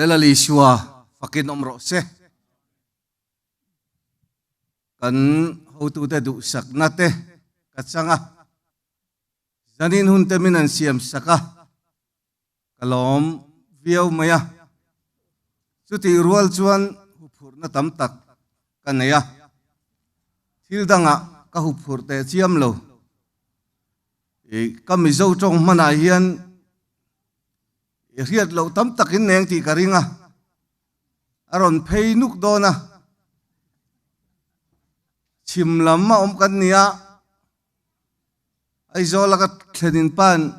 Lal Isua fakin awm rawh se. Kan hotute duhsakna te ka chang a, zanin hun te min an siam sak a, ka lawm viau mai a. Chutih rual chuan huphurhna tam tak ka nei a, thil dangah ka huphurh teh chiam lo. Ka Mizo tawng hmanah hian I hriat loh tam takin neng tih ka ring a, a rawn phei nuk dawn a. Chhim lam a awm kan ni a, Aizawl a ka thlenin pa'n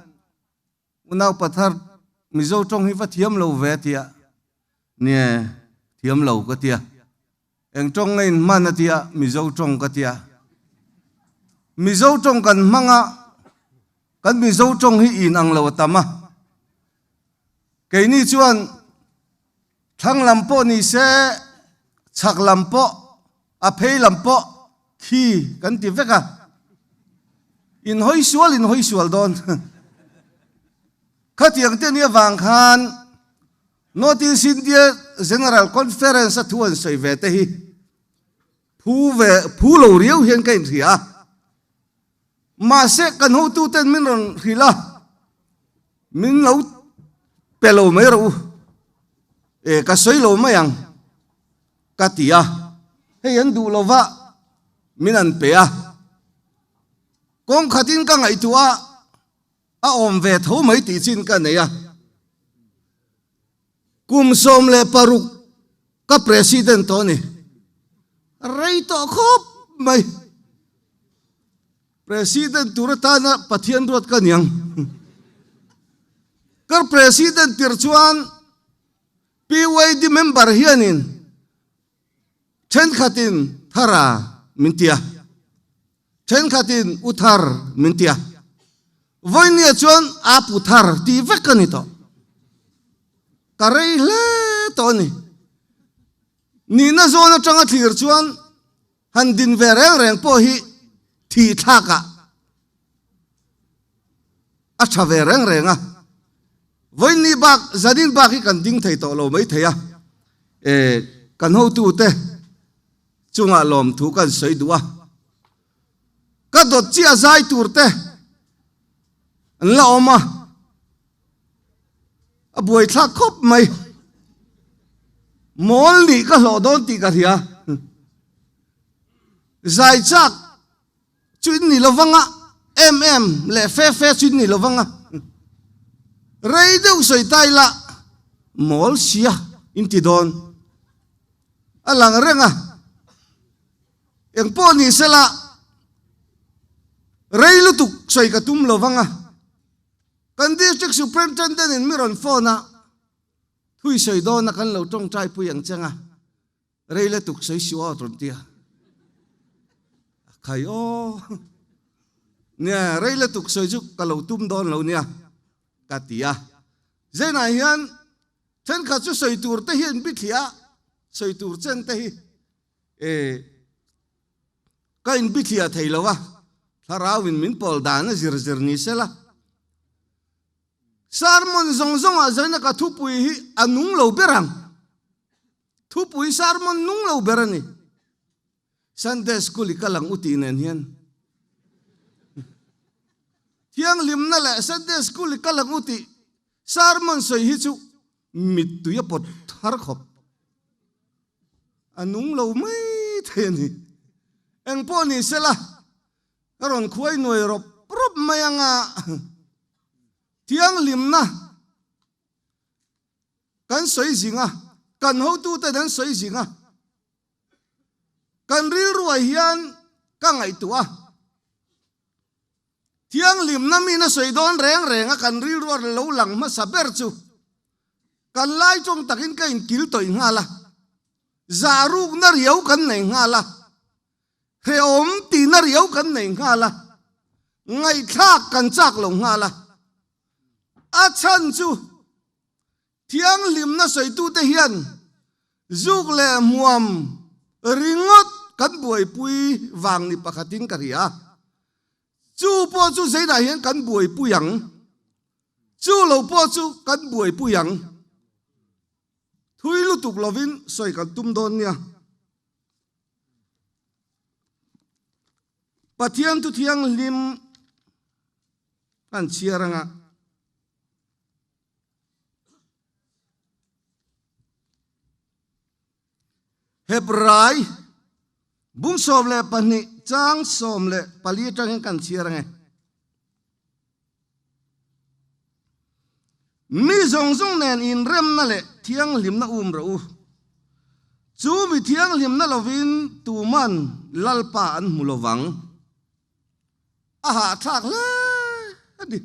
unau pathar Mizo tawng hi va thiam lo ve a ti a, nie thiam lo ka ti a, eng tawng nge in hman a ti a, Mizo tawng ka ti a. Mizo tawng kan hmang a, Kan Mizo tawng hi in ang lo a tam a, keini chuan thlang lam pawh ni se, chhak lam pawh, a phei lam pawh khi kan ti vek a, in hawi sual in hawi sual dawn. Khatiang te nia vang khan North East India General Conference a thu an sawi ve te hi phu ve phu lo riau hian ka inhria a. Mahse kan hotuten min rawn hrilh a, min lo pe lo mai rawh u, e ka sawi lo mai ang ka ti a, hei an duh lo va min an pe a, kawng khatin ka ngaihtuah a, a awm ve tho mai tih chin ka nei a, kum 16 ka president tawh a ni, rei tawh khawp mai. President tur atana Pathian ruat ka niang. Kar President tir chuan PYD member hianin thenkhatin Thara min ti a, thenkhatin U Thar min ti a. Vawinia chuan Apu Thar tih vek ka ni tawh. Ka rei hle tawh a ni. Nihna zawn atanga thlir chuan Han din ve reng reng pawh hi thih thlakah a tha ve reng reng a, vawiinni bak zanin bak hi kan ding thei tawh lo mai thei a, e kan hotute chungah lawmthu kan sawi duh a, ka dawt chiah zai tur te an la awm a, a buaithlak khawp mai. Mawl nih ka hlawh dawn tih ka hria. Zai chak chu in ni lovang a, em em leh fe fe chu in ni lovang a. Rei deuh sawi ta ila mawl sia in ti dawn. A lang reng a. Eng pawh ni sela rei lutuk sawi ka tum lovang a. Kan District Superintendent in mi rawn phone a, thui sawi dawn a kan lo tawngtai pui ang cheng a, rei le tuk sawi suh aw rawn ti a. A khai aw. Nia, rei le tuk sawi chu ka lo tum dawn lo nia ka ti a. Zenah hian thenkhat chu sawi tur te hi an bithliah a, sawi tur chen te hi e Ka inbithliah thei lo a, thlarauin min pawl dan a zir zir ni sela. Sermon zawng zawngah zaina ka thupui hi a nung lo ber ang. Thupui sermon nung lo ber a ni. Sunday school i kal ang u tih nen hian. Thianghlimna leh Sunday school i kal ang u tih sermon sawi hi chu mittui a pawt thar khawp. A nung lo mai thei a ni. Eng pawh ni sela, ka rawn khuai nuai rawp rawp mai anga thianghlimna kan sawi zing a, kan hotuten an sawi zing a, kan rilruah hian ka ngaihtuah a. Thianghlimna min a sawi dawn reng reng a kan rilru a lo lang hmasa ber chu kan lai tawng takin ka inkil tawih nghal a, zah rukna riau kan nei nghal a, hrehawm tihna riau kan nei nghal a, ngaihthlak kan chak lo nghal a. A chhan chu Thianghlimna sawitute hian zuk leh hmuam ringawt kan buaipui vang ni pakhatin ka hria. Chu pawh chu zeinah hian kan buaipui ang, chu lo pawh chu kan buaipui ang. Thui lutuk lovin sawi kan tum dawn nia. Pathian thu thianghlim kan chhiar anga. Hebrai bung 12 chang 14 atangin kan chhiar ange. Mi zawng zawng nen inremna leh thianghlimna um rawh u. Chu mi thianghlimna lovin tuman Lalpa an hmu lovang. A hahthlak hle a ni.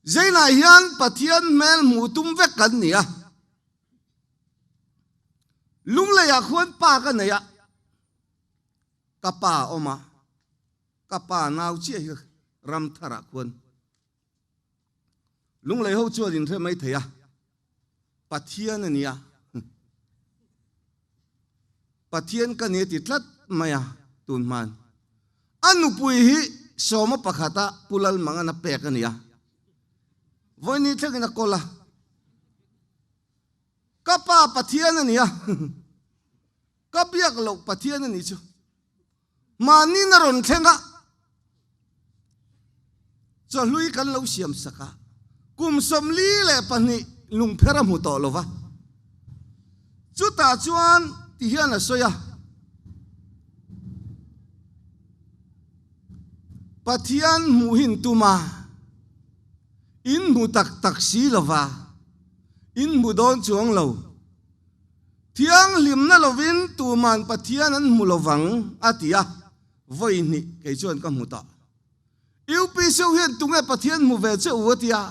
Zeinah hian Pathian hmel hmuh tum vek kan ni a. Lungleiah khuan pa ka nei a, ka pa a awm a, ka pa nau chiah hi ram tharah khuan Lunglei ho chuan in hre mai thei a, Pathian a nia. Pathian ka ni a ti tlat mai a tun hman. A nupui hi sawma pakhata Pu Lalmangan a pek a nia. Vawini thlengin a kawl a. Ka pa Pathian a nia. Ka biak loh Pathian a nih chu. Mahni na rawn thleng a, chawhlui kan lo siam sak a, kum 42 lungpher a hmu tawh lo va. Chutah chuan ti hian a sawi a, Pathian hmuh hin tum a, in hmu tak tak si lo va, in hmu dawn chuang lo. Thianghlimna lovin tuman Pathian an hmu lovang a ti a, vawi hnih kei chuan ka hmu tawh. UPC ho hian tunge Pathian hmu ve che u a ti a,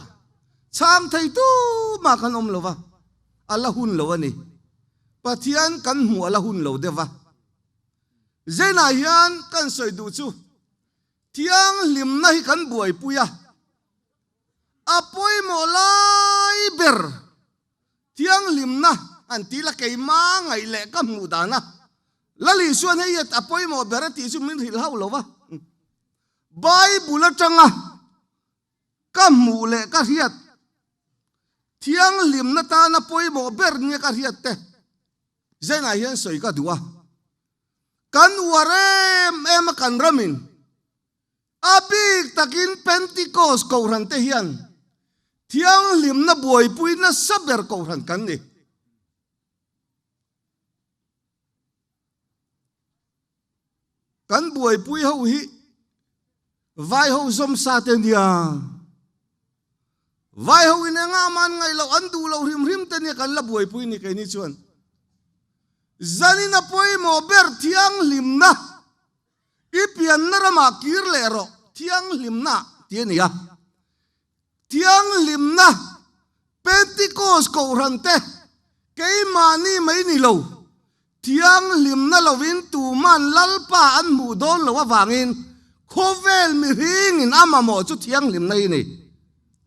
chhang thei tumah kan awm lova, a la hun lo a ni. Pathian kan hmuh a la hun lo deuh va. Zenah hian kan sawi duh chu thianghlimna hi kan buaipui a, a pawimawh lai ber Thianghlimna an ti la keimah ngaih leh ka hmuh dan a, Lal Isuan hei a pawimawh ber a tih chu min hrilh hauh lo va. Bible atanga ka hmuh leh ka hriat thianghlimna tana pawimawh ber nia ka hriat te zengah hian sawi ka duh a. Kan uar em em a kan ramin A bik takin Pentecost Kohhran te hian thianghlimna buaipui nasa ber Kohhran kan ni. Kan buaipui ho hi vai ho zawm sa te nia. Vai ho in engah man ngaih loh an duh loh hrim hrim te nia kan la buaipui ni keini chuan. Zanin a pawimawh ber thianghlimna I pianna ramah kir leh rawh, thianghlimna ti a ni a. Thianghlimna, Pentecost kohhran te, keimahni mai ni lo, thianghlimna lovin tuman Lalpa an hmuh dawn loh avangin khawvel mihringin a mamawh chu thianghlimna hi a ni.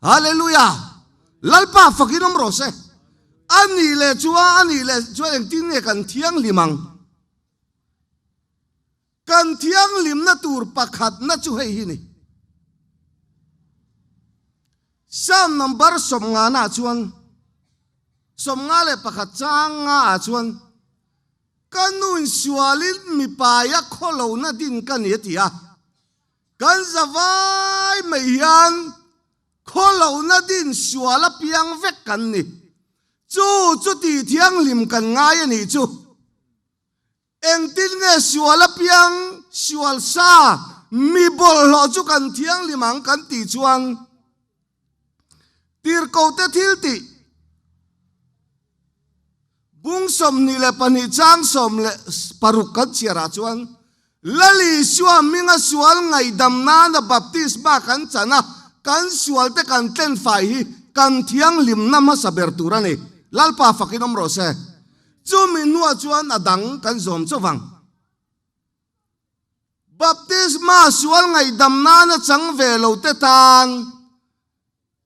Hallelujah! Lalpa fakin awm rawh se. A nih leh chuan, a nih leh chuan engtin nge kan thianghlim ang? Kan thianghlimna tur pakhatna chu hei hi ni. Psalm number 50 na chuan 51 chang nga ah chuan ka nun sualin mipaia khawlohna din ka ni a ti a. Kan zavai mai hian khawlohna din sual a piang vek kan ni. Chu chu tih thianghlim kan ngai a nih chu. Engtin nge sual apiang sual sa mi bawlhhlawh chu kan thianghlim ang kan tih chuan tirhkohte thil tih bung 22 chang 16 kan chhiarah chuan Lal Isua hminga sual ngaihdam nana baptisma kan chan a, kan sualte kan tlenfai hi kan thianghlimna hmasa ber tur a ni. Lalpa fakin awm rawh se. Chumi hnuah chuan a dang kan zawm chauh vang. Baptisma sual ngaihdam nana chang ve lo te tan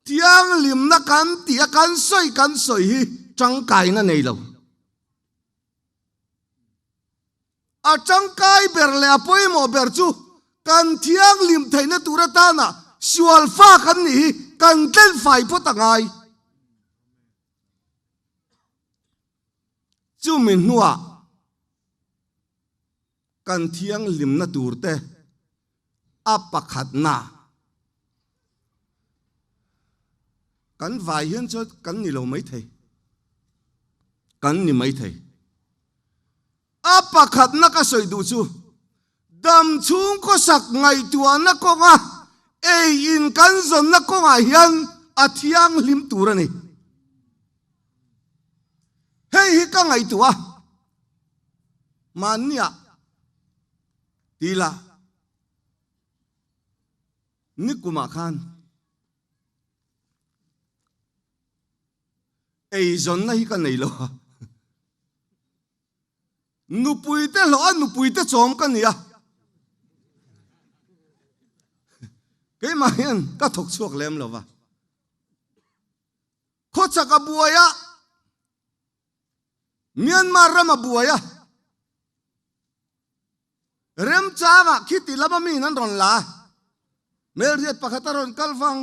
thianghlimna kan tih a kan sawi kan sawi hi tangkaina nei lo. A tangkai ber leh a pawimawh ber chu kan thianghlim theihna tur atana sual fa kan nih hi kan tlenfai phawt a ngai. Chumi hnuah kan thianghlimna turte a pakhatna kan vai hian chuan kan ni lo maithei, kan ni maithei. A pakhatna ka sawi duh chu dam chhung khawsak ngaihtuahna kawnga ei in kan zawnna kawngah hian a thianghlim tur a ni. Hei hi ka ngaihtuah a, mahniah ti la nikumah khan eizawnna hi ka nei lo a, nupuite hlawh a nupuite chawm ka ni a, keimah hian ka thawk chhuak lem lo va. Khawchak a buai a, Myanmar ram a buai a, remchangah khiti lama miin an rawn la a, hmelhriat pakhat a rawn kal vang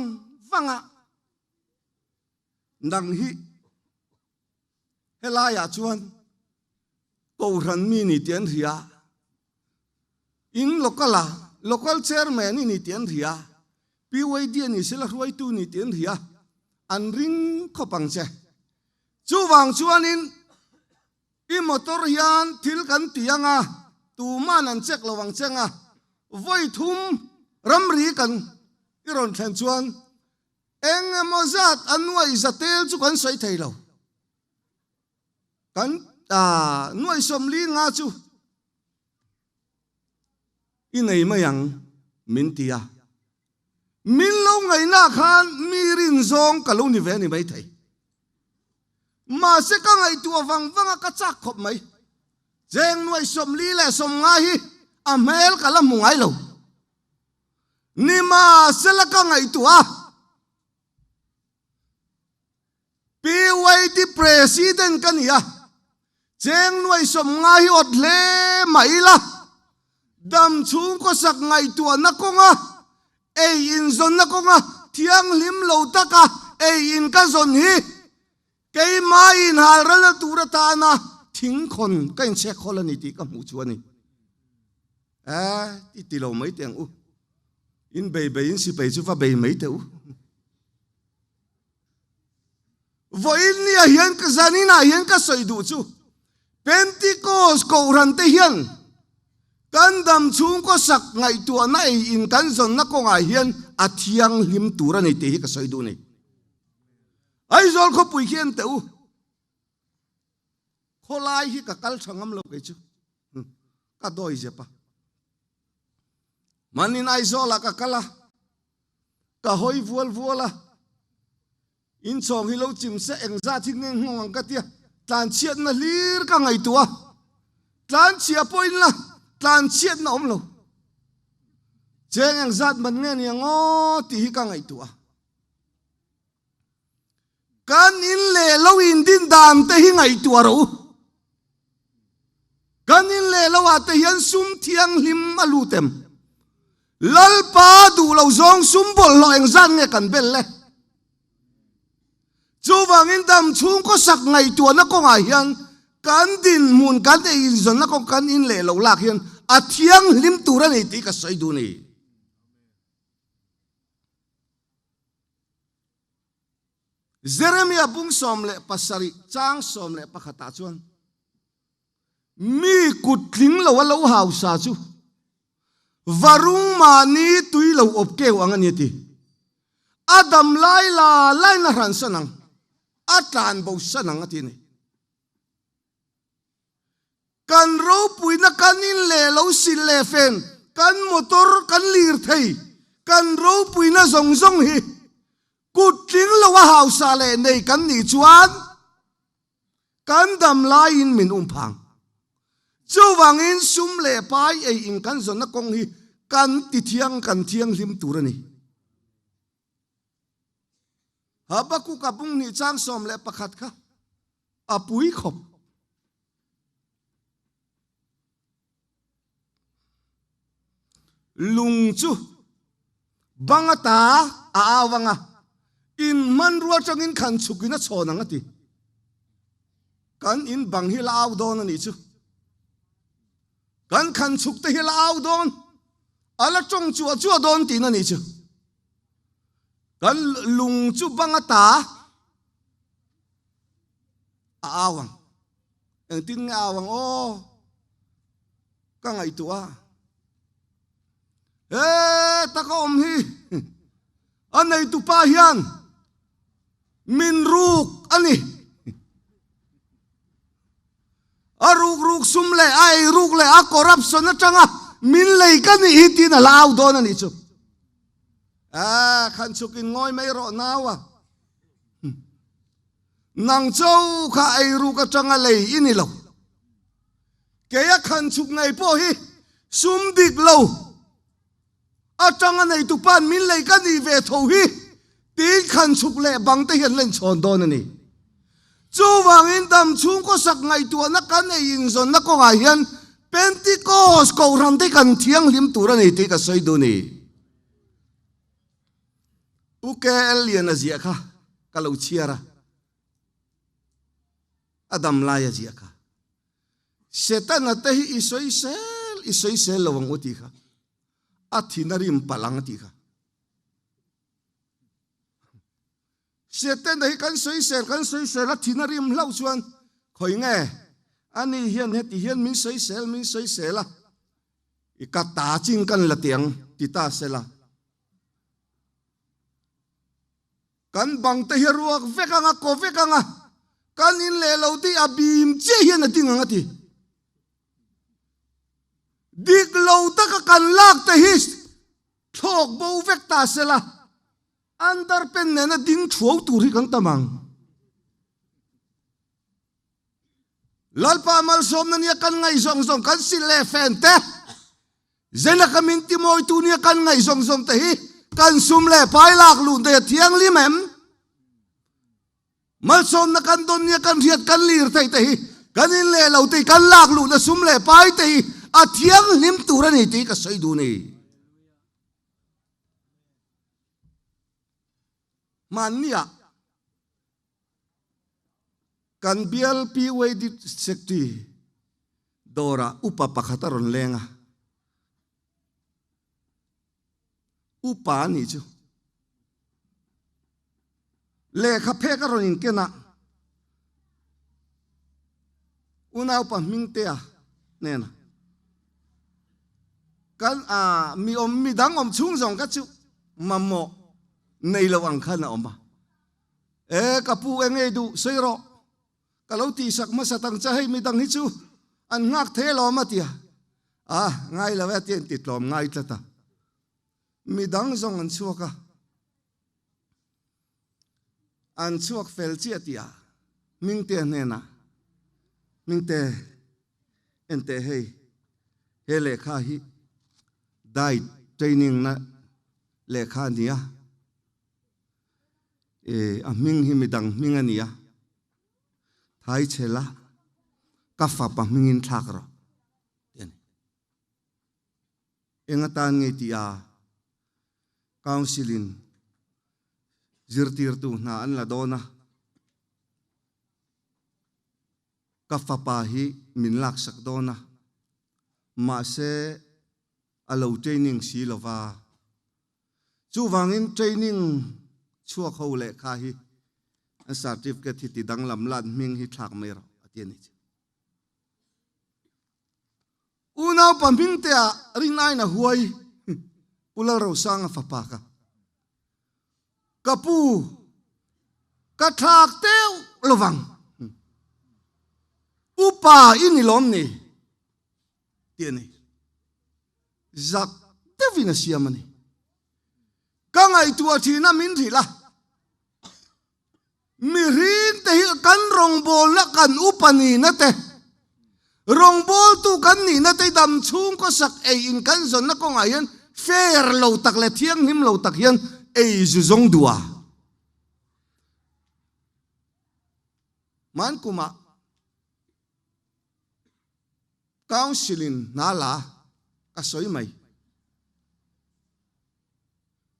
vang a, nang hi helaiah chuan Kohhran mi ni tih an hria, in local a local chairman i ni tih an hria, PYD a ni sela hruaitu ni tih an hria, an ring khawp ang che. Chuvang chuanin i motor hian thil kan ti ang a, tuman an check lo ang che ang a, vawi thum ramri kan i rawn thlen chuan eng emaw zat a nuai za tel chu kan sawi thei lo. Kan nuai sawmli nga chu i nei mai ang min ti a, min lo ngaihna khan mi rin zawng ka lo ni ve a ni maithei. Mahse ka ngaihtuah vang vang a ka chak khawp mai. Cheng nuai 40 leh 50 hi a hmel ka la hmu ngai lo. Nimahsela ka ngaihtuah a. PYD President ka ni a, cheng nuai 50 hi awt hle mah ila, dam chhung khawsak ngaihtuahna kawnga ei inzawnna kawnga thianghlim lo taka ei in ka zawn hi keimah inhalralna tur atana thingkhawn ka inchhek hawl a ni tih ka hmuh chu a ni. E, ti ti lo mai teh ang u. In bei bei in sipai chu va bei mai teh u. Vawiin nia hian ka zaninah hian ka sawi duh chu Pentecost kohhran te hian kan dam chhungkaw sak ngaihtuahna ei in kan zawnna kawngah hian a thianghlim tur a ni tih hi ka sawi duh a ni. Aizawl khawpui khi en teh u. Khawlai hi ka kal tha ngam lo kei chu. Ka dawi zep a. Manin Aizawlah ka kal a. Ka hawi vual vual a, inchhawng hi lo chim se engzat hi nge nghawng ang ka tia, tlanchhiatna hlir ka ngaihtuah a, tlanchhia pawhin la tlanchhiatna awm lo, cheng engzat man nge ni ang aw tih hi ka ngaihtuah a. Kan in leh lo in din dan te hi ngaihtuah rawh u. Kan in leh lo ah te hian sum thianghlim a lut em? Lalpa duh lo zawng sum bawlhhlawh engzat nge kan bel le? Chuvangin dam chhung khawsak ngaihtuahna kawngah hian kan dinhmun kan ei inzawnna kawng kan in leh lo lak hian a thianghlim tur a ni tih ka sawi duh a ni. Jeremia bung 17 chang 11 ah chuan mi kut tling lo a lo hausa chu varung mahni tui lo awp keu ang a ni a ti. A dam lai la lain a hran san ang, a tlan bo san ang a ti a ni. Kan ropuina kan in leh lo sil leh fen, kan motor kan lir thei, kan ropuina zawng zawng hi kut tling lo a hausa leh nei kan nih chuan kan dam laiin min um phang. Chuvangin sum leh pai ei in kan zawnna kawng hi kan ti thiang kan thianghlim tur a ni. Habakkuk-a bung hnih chang 11 kha a pui khawp. Lung chu bang ata a au ang a, in hmanrua atangin khan chhukin a chhawn ang a ti. Kan in bang hi la au dawn a nih chu. Kan khan chhuk te hi la au dawn. A la tawng chuah chuah dawn tihna a nih chu. Kan lung chu bang a ta a au ang. Engtin nge au ang aw? Ka ngaihtuah a. He taka awm hi a neitupa hian min ruk a ni. A ruk ruk sum leh a ei ruk leh a corruption atanga min lei ka nih hi tiin a la au dawn a nih chu. A khan chuk in ngawi mai rawh nau a. Nang cho kha ei ruk atanga lei i ni lo. Kei a khan chuk ngei pawh hi sum dik lo atanga neitu pan min lei ka nih ve tho hi tiin khan chuk leh bang te hian len chhawn dawn a ni. Chuvangin dam chhungkaw sak ngaihtuahna kan ei inzawnna kawngah hian Pentecost kohhran te kan thianghlim tur a ni tih ka sawi duh ni. Pu KL Liana ziah kha ka lo chhiar a. A dam lai a ziah kha. Setana te hi i sawisel i sawisel lo ang u tih kha. A thin a rim palh ang a tih kha. Setana hi kan sawisel kan sawisel a thin a rim hlauh chuan khawi nge ani hian heti hian min sawisel min sawisel a i ka ta ching kan la ti ang ti ta sela. Kan bang te hi a ruak vek ang a, kaw vek ang a, kan in leh lo tih a bim chiah hian a ding ang a ti. Dik lo taka kan lak te hi thlawk bo vek ta sela, underpen nena ding thuau tur hi kan tam ang. Lalpa malsawmna nia kan ngaih zawng zawng kan silh leh fen te, Zena ka min timawitu nia kan ngaih zawng zawng te hi kan sum leh pai lak luh te thianghlim em? Malsawmna kan dawn nia kan hriat kan lir theih te hi kan in leh lo te kan lak luhna sum leh pai te hi a thianghlim tur a ni tih ka sawi duh ni. Hmanniah Kan bial PYD Secretary dawrah upa pakhat a rawn leng a, upa a nih chu lehkha phek a rawn inken a, unaupa Hmingtea hnena kan mi awm mi dang awm chhung zawng kha chu mamawh nei lo ang khan a awm a. E ka pu eng ei duh sawi rawh, ka lo tihsak hmasa tang che hei midang hi chu an nghak thei alawm a ti a, a ngai lo e a ti a inti tlawm ngai tlat a, midang zawng an chhuak a, an chhuak fel chiah tih ah Hmingtea hnenah Hmingte enteh hei he lehkha hi diet training na lehkha a ni a, E, a hming hi midang hming a nia. Thai chhela ka fapa hmingin thlak rawh ti a ni. Eng atan nge tih a Council in zirtirtu hna an la dawn a, ka fapa hi min laksak dawn a, mahse a lo training si lova. Chuvangin training chhuak ho lehkha hi an certificate hi ti danglam lat hming hi thlak mai rawh a ti a ni chu. Unaupa hmingtea rinaiin a huai Pu Lalrosanga fapa ka ka pu ka thlak teuh lovang upa i ni lawm ni ti a ni. Zak deuhin a siam a ni. Ka ngaihtuah thin a min hrilh a, mihring te hi kan rawngbawlna kan upa nihna te, rawngbawltu kan nihna te dam chhungkaw sak ei in kan zawnna kawngah hian fair lo tak leh thianghlim lo tak hian ei zu zawng duh a. Hmankumah Council in hna la ka sawi mai.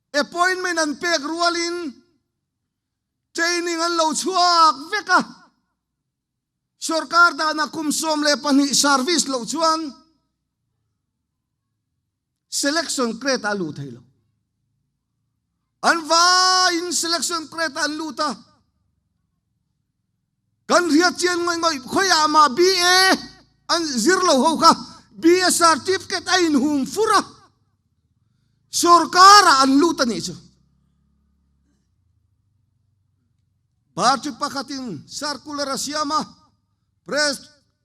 Appointment an pek rualin training an lo chhuak vek a. Sorkar dana kum 12 service loh chuan selection grade a luh thei lo. An vaiin selection grade an lut a. Kan hriat chian ngawih ngawih khawiah mah BA an zir lo ho kha BA certificate a inhum fur a. Sorkarah an lut a nih chu. Party pakhatin circular a siam a, press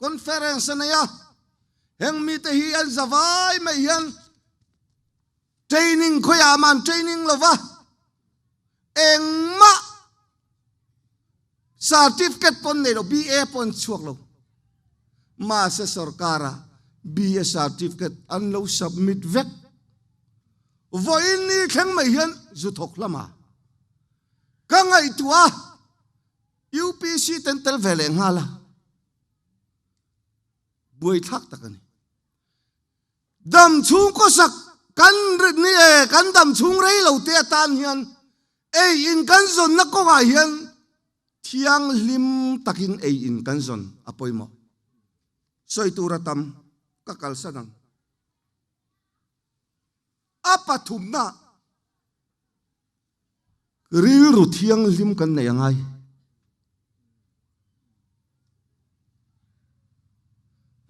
conference a nei a, heng mite hi an za vai mai hian training khawiah mah an training lo va, engmah certificate pawh an nei lo, BA pawh an chhuak lo. Mahse sorkara BA certificate an lo submit vek. Vawiin ni thleng mai hian zu thawk hlama. Ka ngaihtuah a, UPC ten tel ve leh nghal a, buaithlak tak a ni. Dam chhung khawsak kan ni e, kan dam chhung rei lo te atan hian ei in kan zawnna kawngah hian thianghlim takin ei in kan zawn a pawimawh. Sawi tur a tam, ka kalsan ang. A pathumna Rilru thianghlim kan nei a ngai.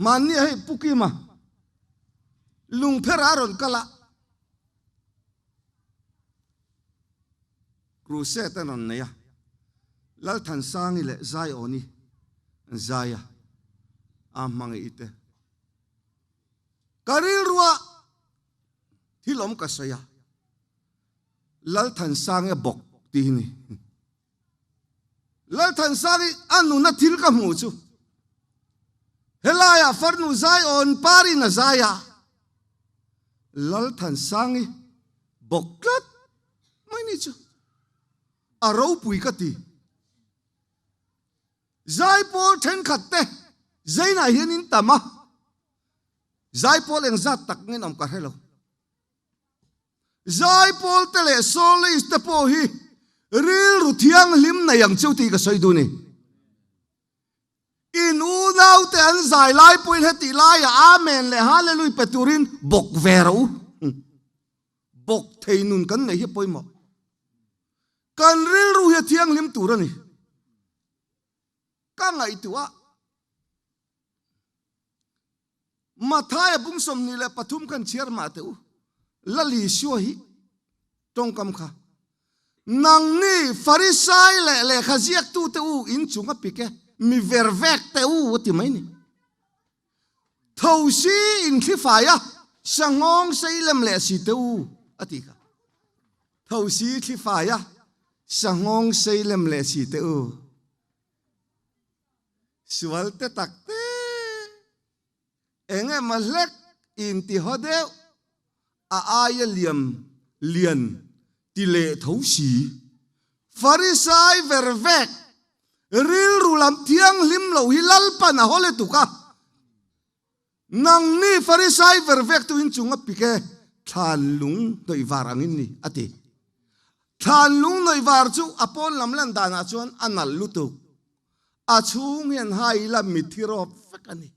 Mahni hei Pu Kima lungpher a rawn kal a, crusade an rawn nei a, Lalthansangi leh Zaiawni an zai a, a hmangaih te. Ka rilrua thil awm ka sawi a. Lalthansangi a bawk tih hi ni. Lalthansangi a nuna thil ka hmuh chu helaiah farnu zai awn parin a zai a, Lalthansangi bawk tlat mai ni chu a ropui ka ti. Zaipawl thenkhat te zainah hian in tam a, zaipawl engzat tak ngen awm ka hre lo. Zaipawl te leh soloist te pawh hi rilru thianghlim nei ang chu tih ka sawi duh ni. In unau te an zai lai pawhin heti laiah Amen leh Hallelui pe turin bawk ve rawh u. Bawk thei nun kan neih hi a pawimawh. Kan rilru hi a thianghlim tur a ni. Ka ngaihtuah. Mathaia bung 23 khan chhiar mah teh u, Lal Isua hi tawngkam kha, Nangni Farisai leh lehkha ziaktute u in chung a pik e, mi ver vek teh u a ti mai ni. Tho si in thli fai a, sanghawng sei lem leh si teh u a ti kha. Tho si thli fai a, sanghawng sei lem leh si teh u. Sual te tak te eng emaw hlek in ti haw deuh a aia liam lian ti leh tho si. Farisai ver vek rilru lam thianghlim lo hi Lalpan a haw le tuk a. Nangni Farisai ver vek tu in chung a pik e, thlan lung hnawih var angin ni, a ti. Thlan lung hnawih var chu a pawn lam lan danah chuan a nalh lutuk. A chhung hian hai ila mitthi rawp vek a ni.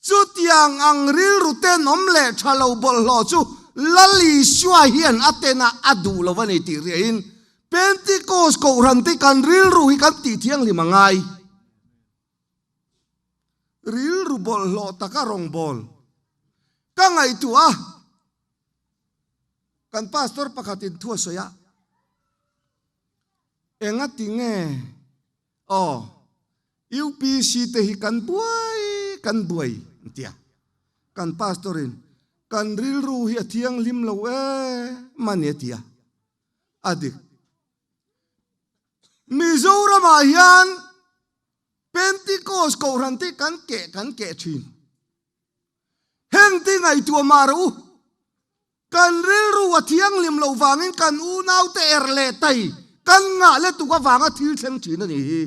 Chutiang ang rilru tenawm leh tha lo bawlhhlawh chu Lal Isua hian a tenah a duh lo a ni tih riahin Pentecost Kohhran te kan rilru hi kan tih thianghlim a ngai. Rilru bawlhhlawh taka rawngbâwl ka ngaihtuah a, kan pastor pakhatin thu a sawi a, Enga ti nge aw UPC te hi kan buai kan buai an ti a, kan pastor-in kan rilru hi a thianghlim lo em a ni a ti a, a dik. Mizoramah hian Pentecost kohhran te kan keh kan keh thin. Heng te ngaihtuah mah rawh u. Kan rilru a thianghlim loh vangin kan unaute er leh tai kan ngah le tuk avanga thil thleng thin a ni hi.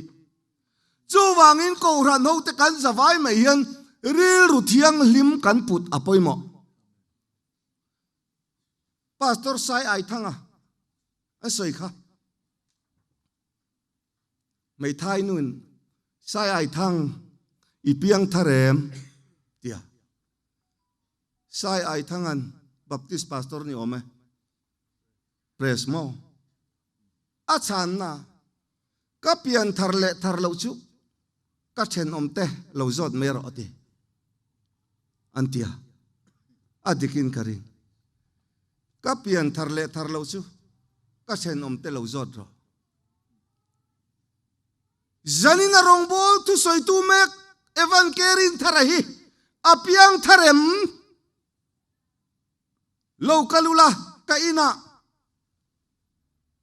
Chuvangin kohhran hote kan zavai mai hian rilru thianghlim kan put a pawimawh. Pastor Sai Aithanga an sawi kha. Hmeithai nuin. Sai ai thang i piang thar em? Tia. Sai ai thangan Baptist pastor ni awm e. Press maw? A chhanna, Ka pian thar leh thar loh chu ka thenawmte lo zawt mai rawh a ti. An ti a, a dikin ka ring. Ka pian thar leh thar loh chu ka thenawmte lo zawt rawh. Zanin a rawngbâwl thusawitu mek Evan Kerin Thara hi a piang thar em? Lo kal ula ka inah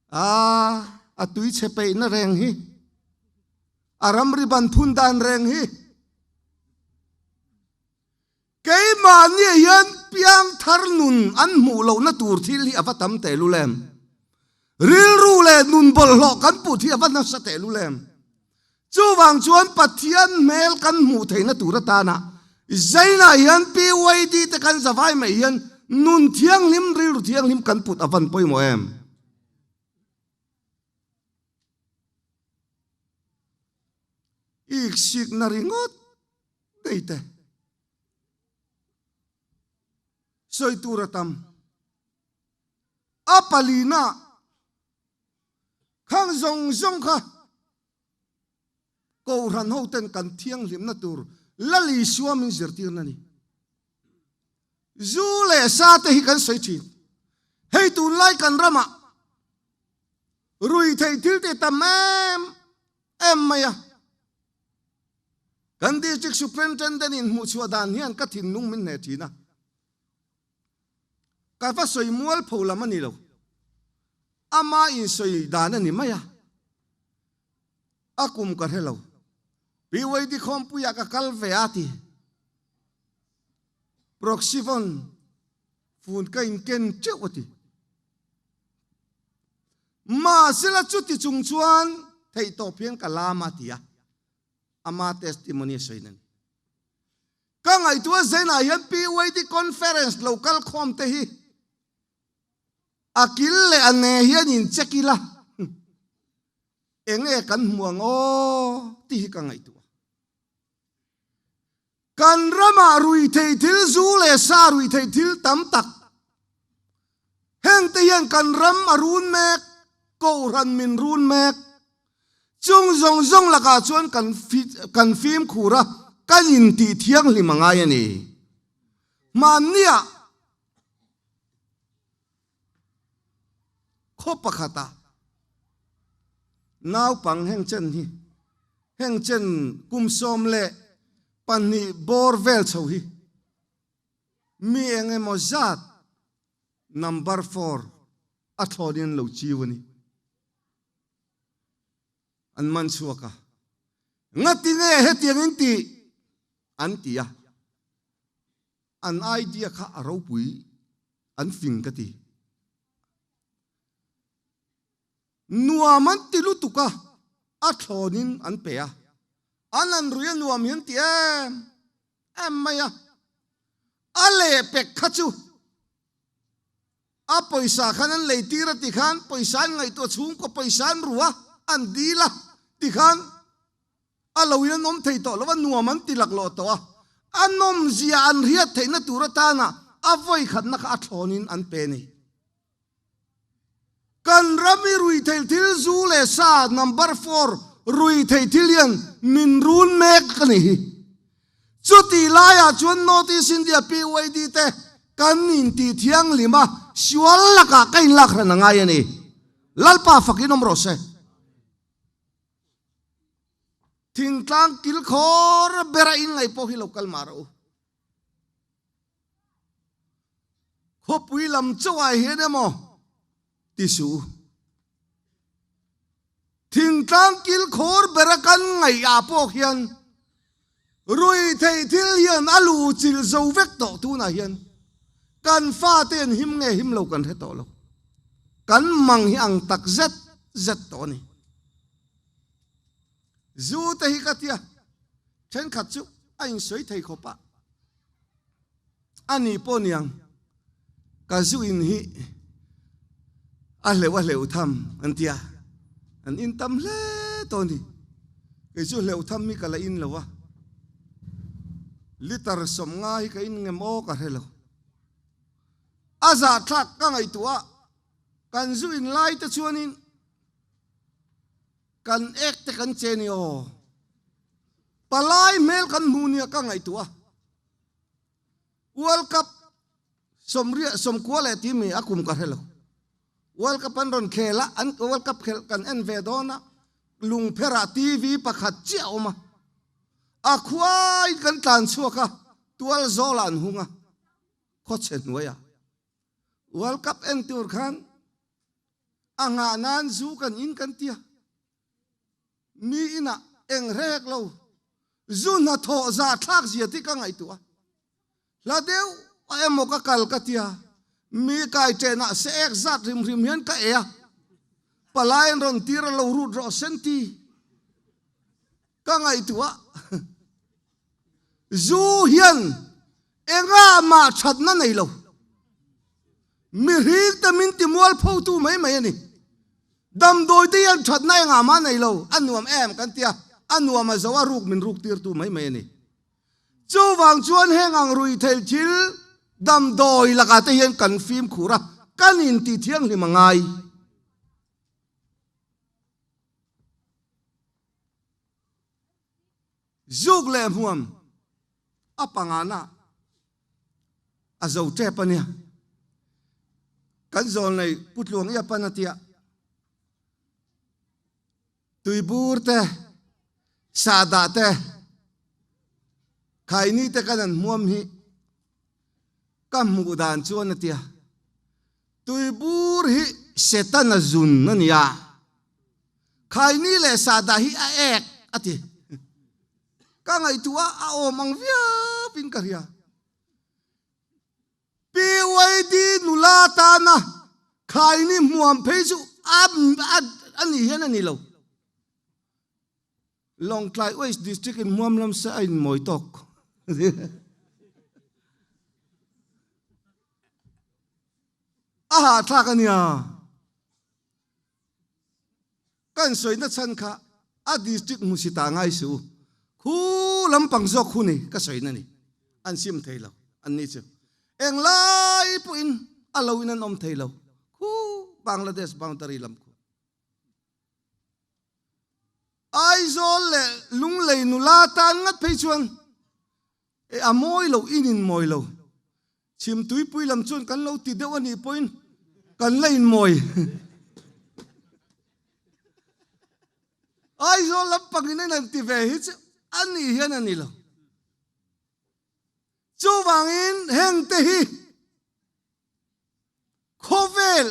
a a tui chhe peihna reng hi, a ramri ban phun dan reng hi. Keimahni hian piangthar nun an hmuh lohna tur thil hi a va tam tehlul em? Rilru leh nun bawlhhlawh kan put hi a va nasa tehlul em? Chuvang chuan Pathian hmel kan hmuh theihna tur atana Zainah hian PYD te kan zavai mai hian nun thianghlim, rilru thianghlim kan put a van pawimawh em? Iksikna ringawt nei te sawi tur a tam. A palina Khang zawng zawng kha Kohhran hoten kan thianghlimna tur Lal Isua min zirtirna a ni. Zu leh sa te hi kan sawi thin. Hei tunlai kan ramah rui theih thil te tam em em mai a. Kan District Superintendent in hmuhchhuah dan hian ka thinlung min hneh thin a. Ka va sawi mual pho lam a ni lo. Ama insawi dan a ni mai a. A kum ka hre lo. PYD khawmpuiah ka kal ve a ti. Proxivon fun ka inken teuh a ti. Mahsela chuti chung chuan theihtawp hian ka lam a ti a. Ama testimony a sawi na ni. Ka ngaihtuah zenah hian PYD conference lo kal khawm te hi a kil leh a ne hian in check ila enge kan hmu ang aw tih hi ka ngaihtuah. Kan ramah ruihtheih thil zu leh sa ruihtheih thil tam tak heng te hian kan ram a run mek, kohhran min run mek. Chung zawng zawng lakah chuan kan kan fimkhur a, kan intih thianghlim a ngai a ni. Hmanniah khaw pakhatah naupang heng chen hi heng chen kum 12 bawr vel chho hi mi eng emaw zat number four a thlawnin an lo chiu a ni. An man chhuak a, Ngati nge hetiang in tih? an ti a. An idea kha a ropui, an fing ka ti. Nuam an ti lutuk a, a thlawnin an pe a. An an rui a nuam hi an ti em em mai a. A lehpek kha chu A pawisa khan an lei tir a tikhan pawisa an ngaihtuah chhungkaw pawisa an ru a, an dil a tikhan a lo in an awm thei tawh lo a, nuam an ti laklawh tawh a, a nawmzia an hriat theihna tur atana a vawi khatna kha a thlawnin an pe a ni. Kan ram i ruihtheih thil zu leh sa number four ruihtheih thil hian min run mek a ni hi. Chutih laiah chuan North East India PYD te kan intih thianghlim a, sual lakah ka inlak hran a ngai a ni. Lalpa fakin awm rawh se. Thingtlang kilkhawr bera inngaih pawh hi lo kal mah rawh u. Khawpui lam chauhah hian emaw ti suh u. Thingtlang kilkhawr bera kan ngaihah pawh hian rui theih thil hian a lu chilh zo vek tawh tunah hian kan fate an him nge him lo kan hre tawh lo. Kan mang hi ang tak zet zet tawh a ni. Zu te hi ka tia thenkhat chu a insawi thei khawp a. A ni pawh niang, ka zu in hi a hleuh a hleuh tham an tia, an in tam hle tawh a ni. Kei chu hleuh tham hi ka la in lo a, litre 50 hi ka in ngem aw ka hre lo. A zahthlak ka ngaihtuah a, kan zu in lai te chuanin kan ek te kan che ni aw. Palai hmel kan hmu nia ka ngaihtuah a. World Cup sawmriah sawmkua leh timi a kum ka hre lo. World Cup an rawn khel a, an World Cup khelh kan en ve dawn a, lungpherah TV pakhat chiah a awm a. A khuaiin kan tlan chhuak a, tual zawlah an hung a, khawchhe hnuaiah. World Cup en tur khan a nghah nan zu kan in kan tia. Mi inah eng rek lo, zu hnathawh za thlak zia tih ka ngaihtuah a. Hla deuh a emaw ka kal ka tia, mi kai ṭenah se ek zat hrim hrim hian ka e a, palai an rawn tir a lo rut rawh sen ti ka ngaihtuah a. Zu hian engah mah ṭhatna nei lo. Mihring te min ti mualphotu mai mai a ni. Damdawi te hian thatna engah mah nei lo, a nuam em kan tia, a nuam a zo a ruk min ruk tirtu mai mai a ni. Chuvang chuan heng ang rui thei thil damdawi lakah te hian kan fimkhur a, kan inti thianghlim a ngai. Zuk leh hmuam a pangana a zo tep a nia. Kan zawl nei Pu Tluang Ia pan a tia. Tuibur te, sahdah te, khaini te kan an hmuam hi ka hmuh dan chuan a tia. Tuibur hi Setana zun a nia. Khaini leh sahdah hi a ek a ti. Ka ngaihtuah a awm ang viau in ka hria. PYD nula tana khaini hmuam phei chu a a nih hian a ni lo. Lawngtlai West District in hmuam lam se a inmawi tawk. A hahthlak a nia. Kan sawina chhan kha a district hmusita ngai si u. Khu lampang zawk khu ni ka sawina ni. An sim thei lo an ni chu. Englai pawhin a lo in an awm thei lo. Khu Bangladesh boundary lam khu. Aizawl leh Lunglei nula tan ngat phei chuan E a mawi lo, in in mawi lo. Chhim tuipui lam chuan kan lo ti deuh a nih pawhin kan la in mawi. Aizawl lampang in an ti ve hi chu a nih hian a ni lo. Chuvangin heng te hi Khawvel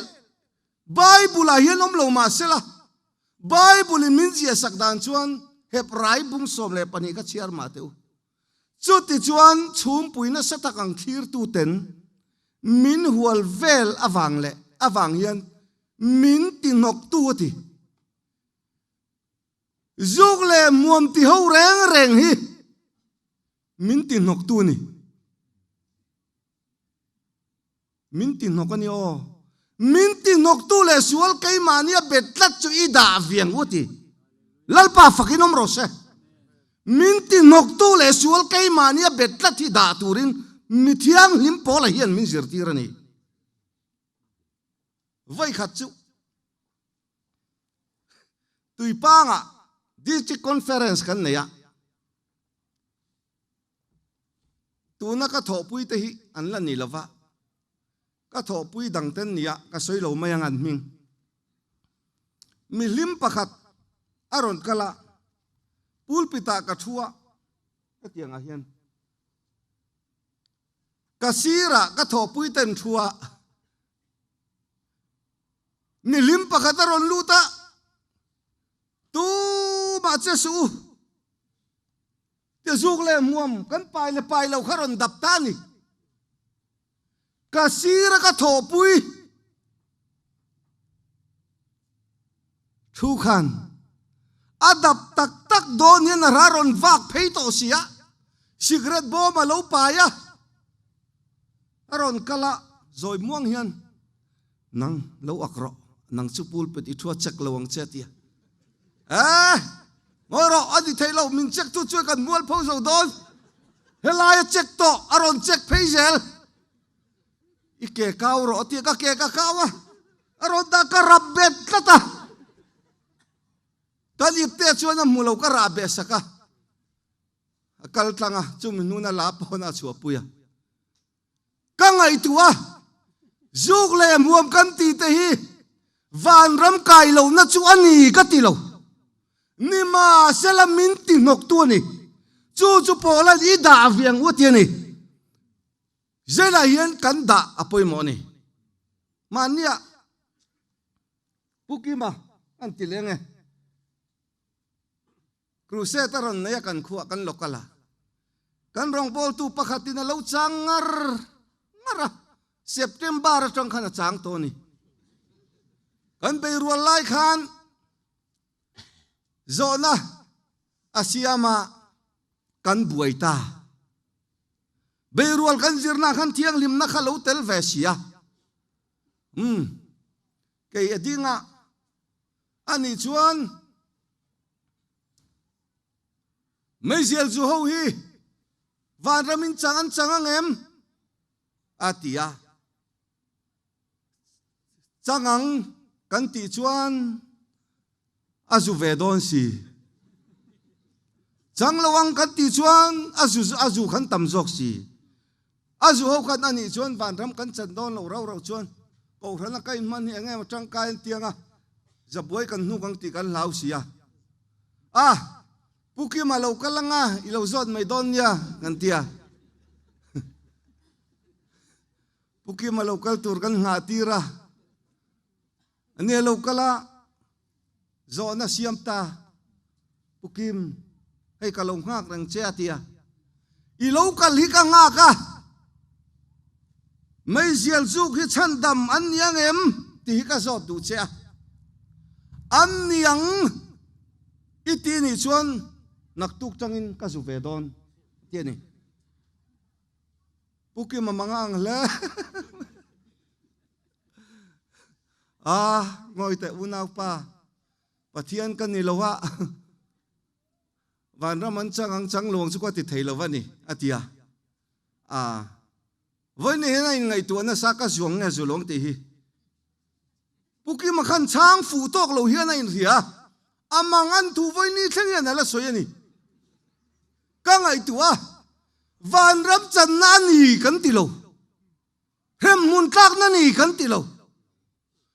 Bible ah hian awm lo mah sela, Bible in min ziah sak dan chuan Hebrai bung 12 kha chhiar mah teh u. Chuti chuan chhumpui nasa tak ang thlirtu ten min hual vel avang leh avang hian min ti hnawktu a ti. Zuk leh muam ti ho reng reng hi min ti hnawktu a ni. Min ti hnawk a ni aw. Min ti hnawktu leh sual keimahni a bet tlat chu i dah viang u ti. Lalpa fakin awm rawh se. Min ti hnawktu leh sual keimahni a bet tlat hi dah turin mi thianghlim pawla hian min zirtir a ni. Vawikhat chu Tuipangah District Conference kan nei a. Tuna ka thawhpui te hi an la ni lova, ka thawhpui dang ten nia ka sawi lo mai ang an hming. Mihlim pakhat a rawn kal a, pulpit ah ka thu a, hetiang ah hian ka sirah ka thawhpui ten thu a, mihlim pakhat a rawn lut a, tumah che suh u. Ti zuk leh hmuam kan pai leh pai lo kha rawn dap ta a ni. Ka sira ka thawhpui thu khan a dap tak tak dawn hian a ra rawn vak phei tawh si a, cigarette bawm a lo pai a, a rawn kal a, zawi muang hian nang lo ak rawh, nang chu pulpit i thua check lo ang che a ti a. Eh! Ngawi rawh a ti. tih theih loh, min check tu chuan kan mual pho zo dawn. Helaia check tawh a rawn check phei zel. I ke kau rawh a ti a, ka ke ka kau a, a rawn dah ka rap bet tlat a. Kan ipte chuan a hmu lo ka rah beh sak a, a kal tlang a, chumi hnuna la pawn a chhuahpui a. Ka ngaihtuah a, zuk leh hmuam kan tih te hi vanram kai lohna chu a ni ka ti lo. Nimahsela min ti hnawktu a ni. Chu chu pawla i dah ve ang u ti a ni. Zelah hian kan dah a pawimawh a ni. Mahnia Pu Kima an ti leng e. Crusade a rawn nei a kan khuah kan local a. Kan rawngbawltu pakhatin a lo chang ngar ngar a, September atang khan a chang tawh a ni. Kan beirual lai khan zawhna a siam a kan buai ta. Beirual kan zirna khan thianghlimna kha lo tel ve si a. Umm, kei a ding a, ani chuan meizial zu ho hi vanramin chang an chang ang em? a ti a. Chang ang kan tih chuan a zu ve dawn si. Chang lo ang kan tih chuan a zu a zu khan tam zawk si. A zu ho khan anih chuan vanram kan chan dawn lo rau rau chuan Kohhrana ka inhman hi eng emaw tangkai an tiang a, zabuai kan hnuk ang tih kan hlau si a. A, Pu Kima lo kal anga i lo zawt mai dawn nia kan ti a. Pu Kima lo kal tur kan nghah tir a. Ania lo kal a, zawhna siam ta, Pu Kim, hei ka lo nghak reng che a ti a. I lo kal hi ka nghak a, meizial zuk hi chhandam an ni ang em tih hi ka zawt duh che a. An ni ang i ti nih chuan naktuk tangin ka zu ve dawn ti a ni. Pu Kima manga ang hle. A, ngawi teh unaupa, Pathian ka ni lo a, vanram an chang ang chang luang chu ka ti thei lo a ni, a ti a. A, vawiin hian a inngaihtuah nasa ka zuang nge zu lawng tih hi. Pu Kima khan chhang fuh tawk lo hian a inhria a, a mang an thu vawiin thleng hian a la sawi a ni. Ka ngaihtuah a, vanram channa a ni kan ti lo. Hremhmun tlakna ni kan ti lo.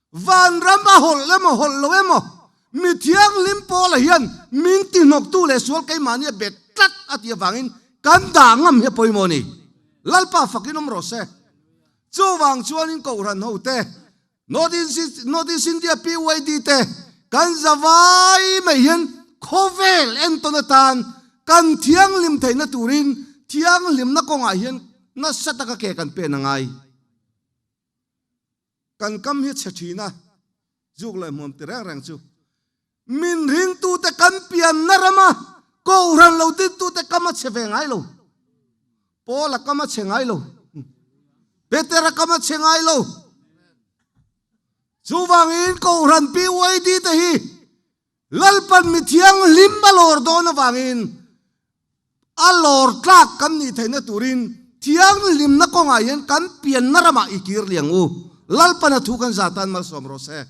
Vanram a hawlh emaw hawlh lo emaw mi thianghlim Paula hian min tihnawktu leh sual keimahni a bet tlat a tih avangin kan dah ngam hi a pawimawh a ni. Lalpa fakin awm rawh se. Chuvang chuanin Kohhran hote, North East, North East India PYD te kan zavai mai hian khawvel entawn atan kan thianghlim theihna turin thianghlimna kawngah hian nasa taka ke kan pen a ngai. Kan kam hi chhe thin a, zuk leh hmuam ti reng reng chu. Min ringtute kan pianna rama Kohhran lo dintute kam a chhe ve ngai lo. Paula kam a chhe ngai lo. Petera kam a chhe ngai lo. Chuvangin Kohhran PYD te hi Lalpan mi thianghlim a lawr dawn avangin a lawr tlak kan nih theihna turin thianghlimna kawngah hian kan pianna ramah i kir liang u. Lalpan a thu kan zah tan malsawm rawh se.